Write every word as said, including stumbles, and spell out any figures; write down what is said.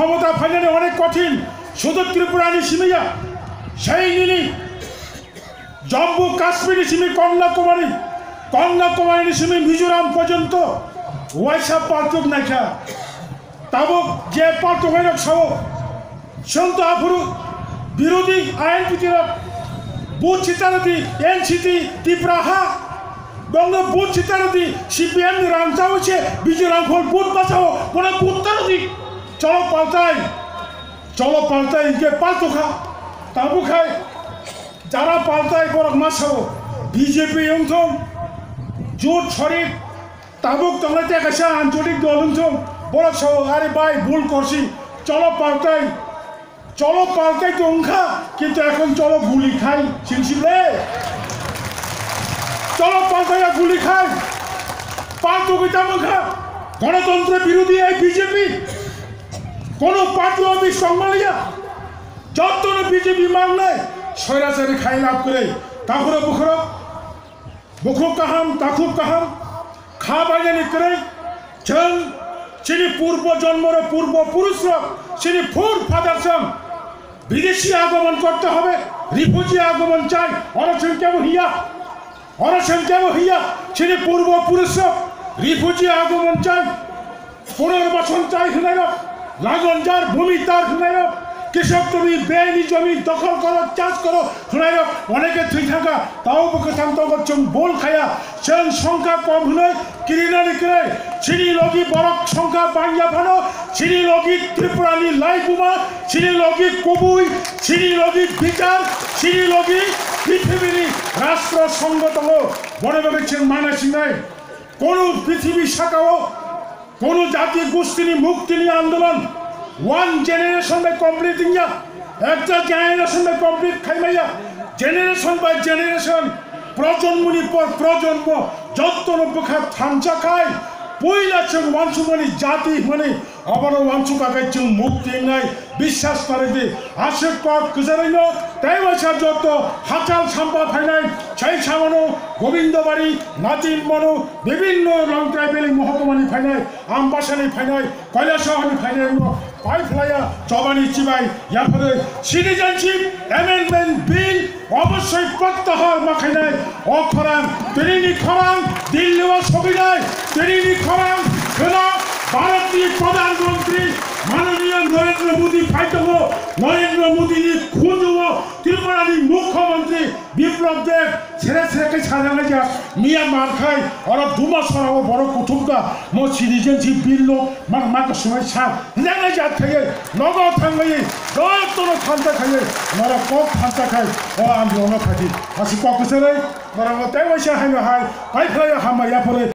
Khomota phainani onek kothin, sudu Tripura ni simi ya. Sei nini Jammu Kashmir ni simi Kanyakumari, Kanyakumari ni simi Mizoram porjonto waisa paltuk naikha. Tabuk je paltuk hai rok sao, chwng to aphuru birodhi I N P T rok vote sitara di N C T Tipra ha, bongno vote sitara di C P M ni rang sao se Bijay Rangkhol vote basao, bono vote tara di. Cholo paltai, cholo paltai, hingke paltukha. Tabuk hai jara paltai borok ma sao, B J P wngthong, Jot Sharik, tabuk tongnai tei kaisa ancholik dol wngthong, borok sao, "Are bai, bul korsi, cholo paltai, cholo paltai to wngkha, kintu ekhon cholo guli khai, singsible. Cholo paltai ya guli khai, paltugwi tamo wngkha, gonotontro birodhi ei B J P." Kono party office tongmaliya, jottono B J P mangnai, soirachari khai lab kwrwi, takhuro bukhuro, bukhuk kaham, takhuk kaham, kha bainani kwrwi, chwng chini purbo jonmoro purbo purusrok, chini forefathers rok bideshi agomon korte hobe, refugee agomon chai, oro chwng kebo hiya. Oro chwng kebo hiya, chini purbo purusrok refugee agomon chai, punarbason chai hwnairok, lagonjar bhumi tar hwnairok, kishok tumi beni jomi dokhol koro, chas koro hwnairok, oneke thwi thangkha, tao bo kwthang tongo chwng bol khaya, chwng songkha kom hwnwi kirinani kwrwi, chini logi borok songkha bangya phano, chini logi Tripura ni laibuma, chini logi kubui, chini logi bichar, chini logi pithibini rashtra songho tongo. Bono bagwi chwng mana sinai. Kono prithibi sakao, kono jati gustini muktini andolon one generation bai complete wngya, ekta generation bai complete khaimaya, generation by generation, projonmoni por projonmo, jottono bwkha thansa khai, puila chwng wansukmani jati hwnmani, abono wansuk kha khe chwng mukti wngnai, biswas kwrwi di. Aswk kok kwcharaino tei waisa joto hachal sampa phainai, sai samano Gobindobari, Natin Manu, bibinno Longtrai Valley mohokumani phainai, Ambasani phainai, Kailasahani phainai no pai phlaya chobani chibai yapharwi Citizenship Amendment Bill obosoi protyahar ma khainai. O khorang, tinini khorang Delhi o soginai, tinini khorang khwna Bharatni Pradhan Mantri Mananiya Narendra Modi phai tongo. Narendra Modi ni khunju o Tripura ni Mukhyamantri Biplab Deb sere sere khe sajaknai jak, miya mar khai, oro Dumasora o borok kuthumkha, mo citizenship bill no ma, ma ka sunai sa, hinjaknai jak khaiye, nogo thangmai, jotono thansa khaiye, norok kok thansa khai, o andolon o phaidi, aswk kok kwchwrwi, norok no tei waisa haino hai, pai phlai o hamya yapharwi.